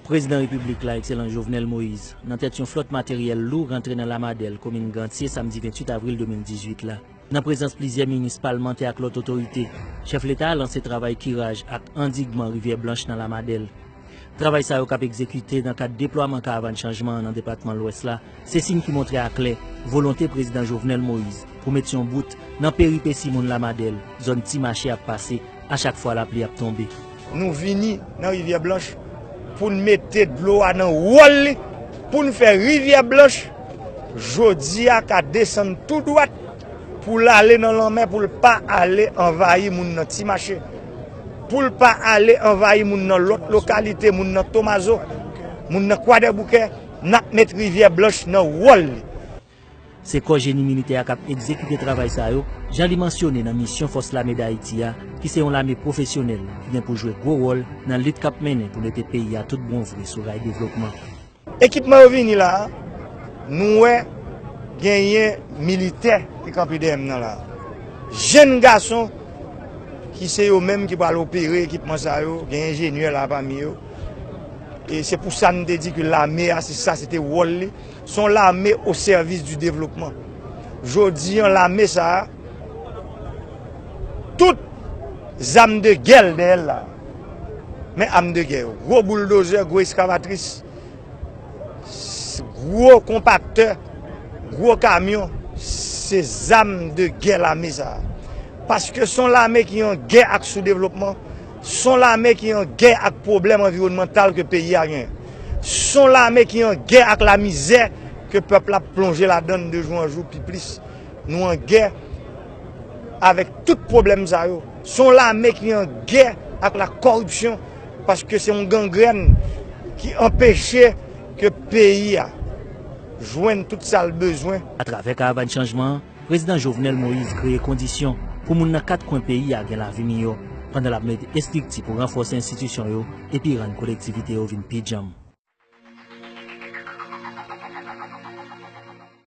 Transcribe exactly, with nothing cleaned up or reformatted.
Prezidan Repiblik la, Ekselans Jovenel Moïse, nan tèt yon flòt materyèl lou rantre nan Lamadèl, komin Gantye, samdi venntuit avril de mil dizuit la. Nan prezans plizyè minis, palmantè ak lòt otorite, chèf Leta a lanse travay kiraj ak andigman Rivyè Blanch nan Lamadèl. Travay sa yo k ap egzekite nan kad deplwaman Karavàn Chanjman an nan depatman Lwès la, se siy ki montre aklè volonte Prezidan Jovenel Moïse pou met yon bout nan peripesi moun Lamadèl, zòn Ti Mache ap pase a chak fwa lapli ap tonbe. Nou vini nan Rivyè Blanch pou n mete dlo a nan wòl li, pou n fè Rivyè Blanch jodi a ka desann tou dwat pou l ale nan lanmè, pou l pa ale anvayi moun nan Ti Mache, pou l pa ale anvayi moun nan lòt lokalite, moun nan Tomazo, moun nan Kwadèboukè. N ap met Rivyè Blanch nan wòl li. Se kò jeni militè a k ap egzekite travay sa yo, jan li mansyone nan misyon Fòs Lame Dayiti a, ki se yon lame pwofesyonèl ki gen pou jwe gwo wòl nan lit k ap mennen pou mete peyi a tout bon vre sou ray devlopman. Ekipman yo vini la a, nou wè genyen militè ki kanpe dèyè m nan la a. Jèn gason ki se yo menm ki pral opere ekipman sa yo, gen enjenyè la pami yo. E se pou sa n te di ke lame a, se sa, se te wòl li. Se yon lame o sèvis di devlopman. Jodi an, lame sa a, tout zam de gè l dèyè l la. Men am de gè yo, gwo bouldozè, gwo eskavatris, s- gwo konpaktè, gwo kamyon, se zam de gè lame sa a. Paske se yon lame ki an gè ak soudevlopman, se yon lame ki an gè ak pwoblèm anviwònmantal ke peyi a genyen. Se yon lame ki an gè ak lamizè ke pèp la ap plonje ladan l de jou an jou pi plis. Nou an gè avèk tout pwoblèm sa yo. Se yon lame ki an gè ak la kòripsyon, paske se yon gangrèn ki anpeche ke peyi a jwenn tout sa l bezwen. Atravè Karavàn Chanjman an, Prezidan Jovenel Moïse kreye kondisyon pou moun nan kat kwen peyi a gen lavi miyò, pandan l ap mete estrikti pou ranfòse enstitisyon yo epi rann kolektivite yo vin pi djanm.